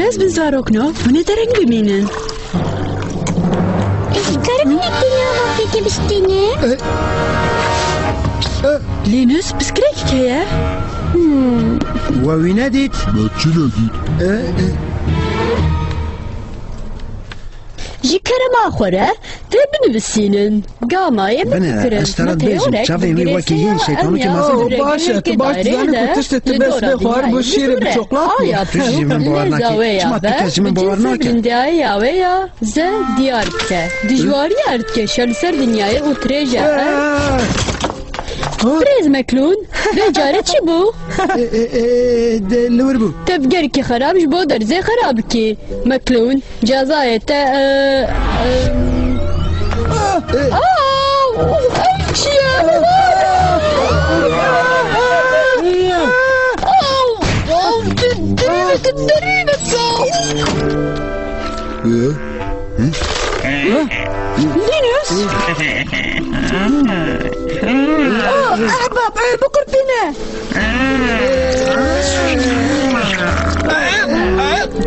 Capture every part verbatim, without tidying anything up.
Ez bin zarokno, hûn ê dereng bimînin. Ez karim hinek dinya vê fêkê bistînim. Linus, piskirek heye. Hmm. We wî nedît? Me çi nedît? E, e. Ji kerema xwe re tê binivîsînin. Gamayê Bine, bifikirin. Ez te re dibêjim, çavên wî wekî hîn şeytanokî mezin. Oh, baş e, tu baş dizanî ku tiştê tu bes bê xwar bû şîrê biçoqlaq bû. Tu jî ji min bawer nakî. Çima tu kes ji min bawer nake? Bindiyaye ya wê ya ze diyar bike. Dijwariya erdkeşa li ser dinyayê û dirêje. Eh. Birêz Meklûn, vê carê çi bû? E, e, e, de li wir bû. Tevgerkî xerab ji bo derzê xerabikî. Meklûn, cezayê te, e, e, ah, e. Aw, ev çi ye? Aw, aw, derî, derî, derî, derî. E? Linus? Ah, ehbab, e, biqurpîne.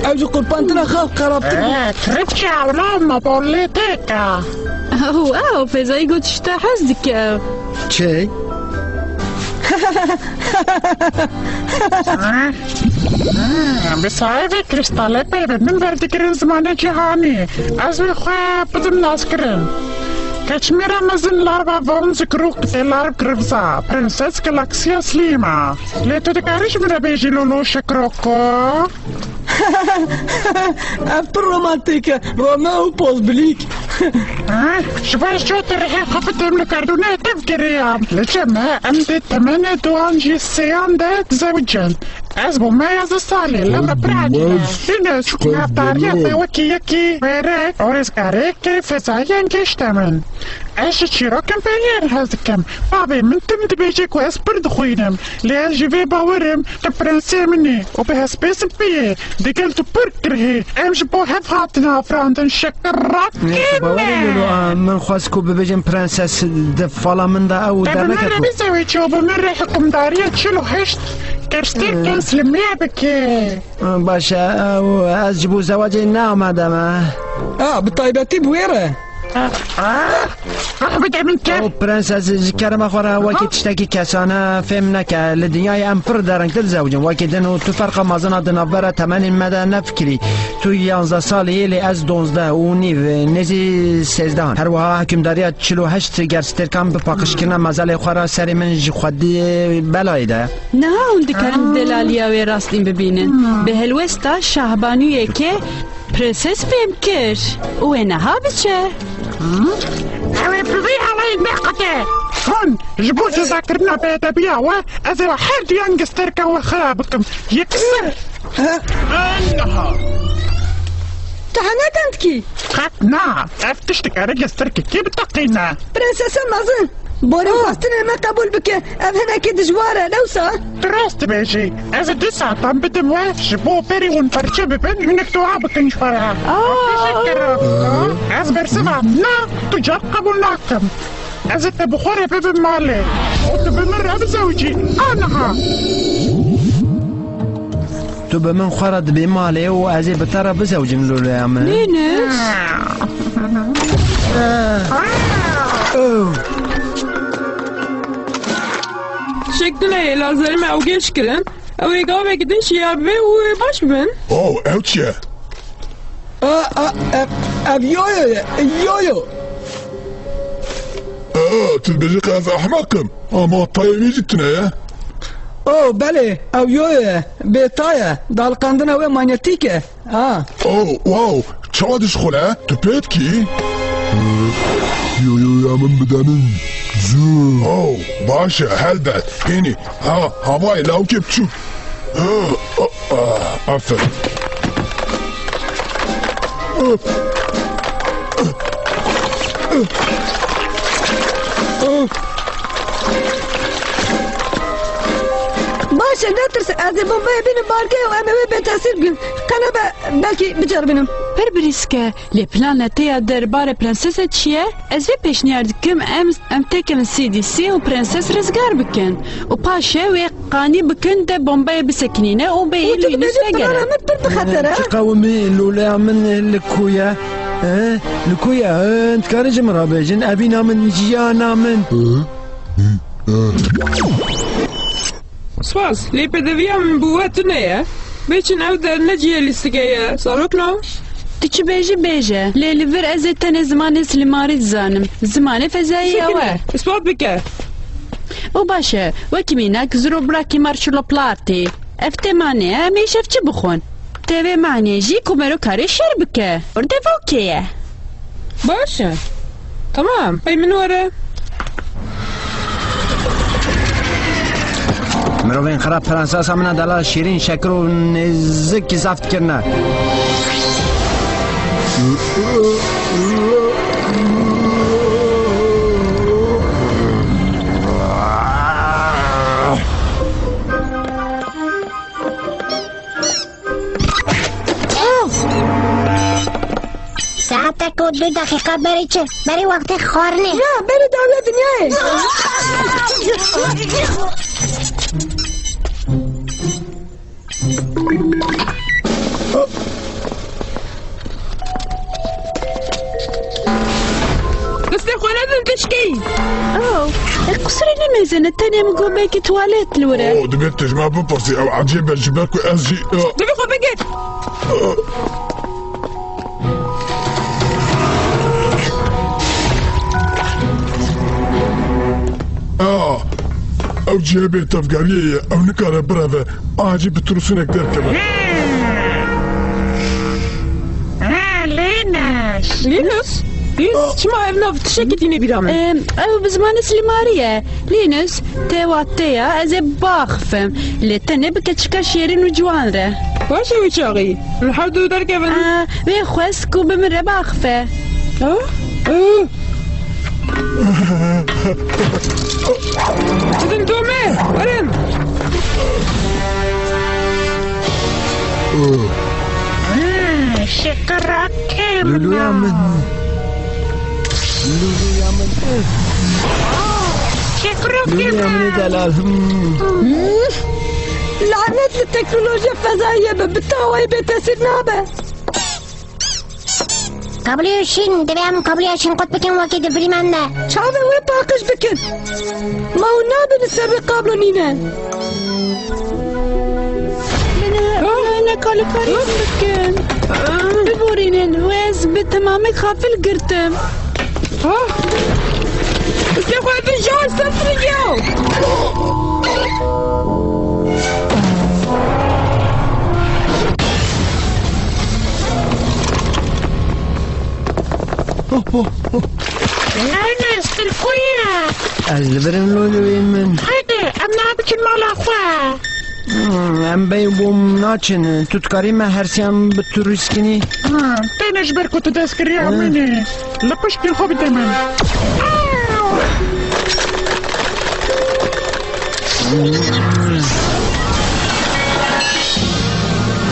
Ew ji qurpantina xwe xerabtir bû. Eh, tripçe ewla me borlê têka. Ew, ew, Fezayî got ji te hez dike. Çi? Ah, ah, bi sahibê krîstalê peyvên min berdigirin zimanê cîhanî. Ez wê xwe bidim naskirin. Keçmîra mezin larva von Zikrûk tê larv girivza, Prenses Galaksiya Slîma. Lê tu dikarî ji min re bêjî Lolo Şekroko? Ev pir romantîk e. Romeo û Pozbilîk. Ha, ji ber ji te rihê xwe bidim li kerdûnê tevgiriyam. Li cem me em di temenê duan jî sêyan de dizewicin. Ez bûme yazdeh salî, lewre pir ecîb e. Bîne, navdariya te wekî yekî wêrek û rêzgarêkê fezayî engêşte min. Ez ji çîrokin peyên hez dikim. Bavê min tim dibêje ku ez pir dixwînim. Lê ez ji vê bawer im tu prensê min î û bi hespêsin pê yê. Digel tu pir kirhî. Em ji bo hev hatine afirandin. Şekirakê me. Bawer î Lolo, a, min xwest ku bibêjin prenses di fala min de ew derneket bû. Te bi min re bizewicî û bi min re hikimdariya çil û heşt Gerstêrkên Slimiye bike. Baş e, ew, ez ji bo zewacê neamade me. A, bi taybetî bi wê re. Ah, ah, ah, bide min te. O prenses, ji kerema xwe re wekî tiştekî kesane fêm neke. Li dinyayê em pir derengtir dizewicin. Wekî din û tu ferqa mezin a di navbera temenên me de nefikirî. Tu yanzdeh salî yê, lê ez donzdeh û nîv, nêzî sêzdeh an. Her wiha hikimdariya çil û heşt Gerstêrkan bi paqijkirina mezelê xwe re serê min ji xwedî belayê de. Niha hûn dikarin delaliya wê rastîn bibînin. Bi helwesta şahbanûyeke Prenses fêm kir û wê niha biçe. Ew ê bi vî aleyî neqete. Hon, ji bo cezakirina bêedebiya we, ez ê we her duyan gestêrka we xira bikim. Yekser. Niha. Tu henekan dikî? Qet na. Ev tişt dikare gestêrkekê biteqîne. Prensesa mezin. Borê xwestinê me qebûl bike. Ev hinekî dijwar e, ne wisa? Tu rast dibêjî. Ez ê du saetan bidim we ji bo berî hûn perçe bibin, hinek dua bikin ji xwe re. Teşekkür. Ez bersiva na, tu cevap qebûl nakim. Ez ê te bi xwe re bibim malê. Û tu bi min re bizewicî. Aniha. Tu bi min xwe re dibî malê û ez ê bi te re bizewicim, loleya min. Linus. Şekilê lazerî me ew gêj kirin. Ew ê gavekî din şiyar bibe û ê baş bibin. Oh, ew çi ye? A, a, ev, ev yoyo ye. Yoyo. Aa, tu dibêjî qe ez ehmeq im. Ama tayê wî jî tune ye. Oh, belê, ew yoyo ye. Bê tay e. Daliqandina wê manyetîk e. Ha. Oh, wow. Çawa dişixule? Tu pê dikî? Yoyoya min bide min. Zû. Oh, baş e, helbet. Hênî. Ha, havayê lawkê biçûk. Ah, ah, aferin. Baş e, netirse, ez ê bombayê bînim barkê û em ê wê bêtesîr bikin. Qelebe, belkî biceribînim. Pir birîsk e, lê plana te ya derbarê prensesê çi ye? Ez vê pêşniyar dikim, em, em têkevin C D C û prenses rizgar bikin û paşê wê qanî bikin te bombeyê bisekinîne û bêyî Lînus vegere. Plana min pir bi xeter e. Çi qewimî, lûleya min li ku ye? He? Li ku ye? He, dikarî ji min re bêjin? Evîna min, jiyana min. Spas, lê pêdiviya min bi we tune ye. Bêçin ew der ne cihê lîstikê ye, zarokno. Tu çi bêjî bêje, lê li vir ez ê tenê zimanê Slimarî dizanim. Zimanê fezayî ew e. Ispat bike. Û baş e, wekî mînak zirobrakî Marshall Platî. Ev tê manê ye, em ê şevçi bixwin. Tê vê manê jî ku mero karê şer bike. Ordev okê ye. Baş e. Tamam. Hey min were. Mirovên xirab prensesa min a delal şîrîn şekir û nêzikî zeft kirine. Saetek û du deqîqa berî çi? Berî wextê xwarinê. Ya, berî dawiya dinyayê. Destê xwe nedin tişkî. Oh, e, qusirê ne mêze ne, tenê min got belkî tuwalet li wir e. Oh, dibê tu ji me bipirsî, ew ecêb e ji ber ku ez jî, eh. Dibê xwe bigir. Ah, ew cihê bê tevgeriyê ye, ew nikare bireve. Acî bi tirûsinek derkeve. Ha, Linus. Linus? Linus, çima ev nav tiştekî tîne bîra min? Em, ew bi zimanê Slimarî ye. Linus, te wat te ya, ez ê baxifim. Lê tenê bi keçika şêrîn û ciwan re. Baş e wî çaxî. Li her du derkevin. Aa, wê xwest ku bi min re baxife. Ha? Aa. Gidin domê, werin. Şikirakê min. Lûlûya min. Lûlûya min. Şikirakê min. Lûlûya min ê delal. Hmm. Lanet li teknolojiya fezayî ye, bi, bi tawayî bê tesîr nabe. Kabloya şîn, divê em kabloya şîn qut bikin wekî di filman de. Çavê wê paqij bikin. Ma hûn nabin li ser wê kablo nîne. Min ne, ne kalîkarî bikin. Biborînin, wê ez bi temamî xafil girtim. Destê xwe bijar, sentiriyo. Enes, tu li ku yî? Ez li vir im loliyên min. Heydi, em niha biçin mala xwe. Hmm, em bê bom naçin. Tu dikarî me hersiyan bi tu rîskinî? Ha, tenê ji ber ku tu dest kiriya min î. Li piştî xwe bide min.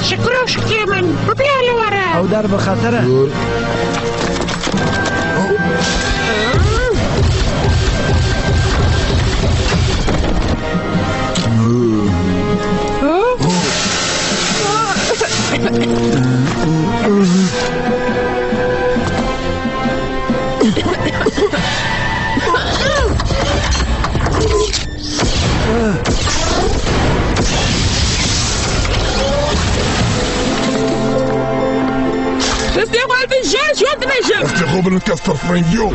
Şikiro şikê min, bibiya li were. Ew der bi xeter e. Destê xwe hilbijêr, ji we dibêjim. Destê xwe bilind kes, terfirên yo.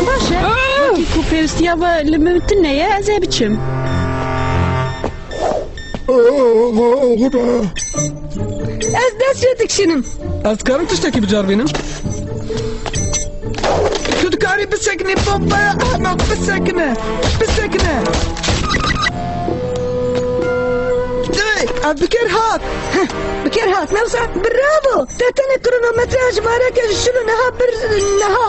Baş e. Wekî ku pêwistiya we li min tune ye, ez ê biçim. Ez dest jê dikişînim. Ez dikarim tiştekî bi car bînim? Tu dikarî bisekinî bombaya ehmeq, bisekine. Bisekine. Divê, ev bi kêr hat. Heh, bi kêr hat. Ne wisa? Bravo! Te tenê kronometreya jimareke ji şil û neha bir neha.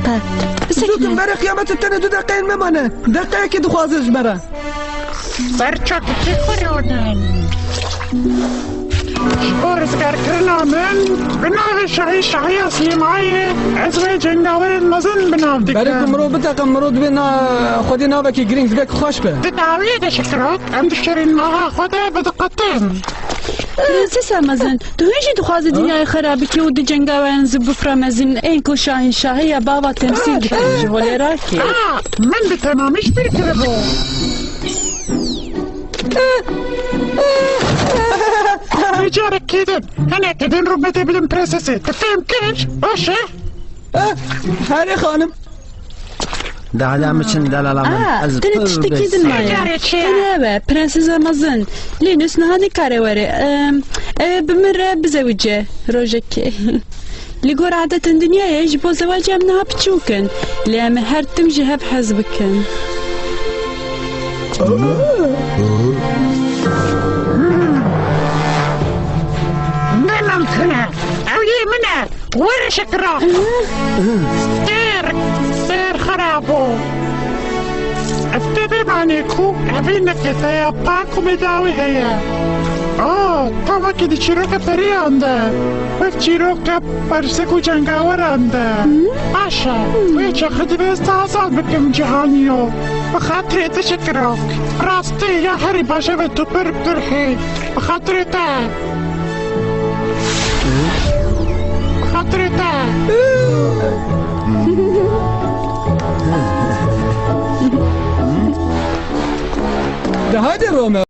deqe. Bisekine. Zû kim, berê qiyamet tenê du deqeyên me mane. Deqeyekê dixwaze ji me re. Ber çakî xwe rûnin. Ji bo rizgarkirina min, bi navê şahî, şahiya Silêmayê, ez wê cengawerên mezin bi nav dikim. Berê ku mirov biteqe, mirov divê na-, xwedî navekî girîng, divê ku xweş be. Di dawiyê de şikiro, em di şirînmaha xwe de bidiqetin. Prinsesa mezin, tu hûn jî dixwazî dinyayê xera bikî û di cengaweyan zû bifire mezin, ên ku şahî, şahiya bava temsîl dikin, ji holê rakê. Ah, min bi temamî ji bîr kiribû. Vê carekê din, hinekê din rûmete bidin prensesê. Tu fêm kir? Baş e? Eh, herê xanim. Dehla min çin delala min. Aa, ez tenê pir tiştekî bê din maye. Tenê ew e, prensesa mezin. Lê nus niha nikare were. Em, ew ê bi min re bizewice rojekê. Li gor adetên dinyayê ji bo zewacê em niha piçûk in, lê em ê her tim ji hev hez bikin. Ne mimkun e. Ew yê min e. Were şikira. Sêr, sêr xerabo. Ev tê bêbanê ku evî nekete ya pak û bêdawî heye. Aa, tam wekî di çîroka periyan de. Wek çîroka persik û cengaweran de. Baş e, wê çaxê divê ez te azad bikim cihaniyo. Bi xatirê te şikirok. Rastî ya herî baş e ve tu pir pir hê. Bi xatirê te. Bi xatirê te. De hadi Romeo.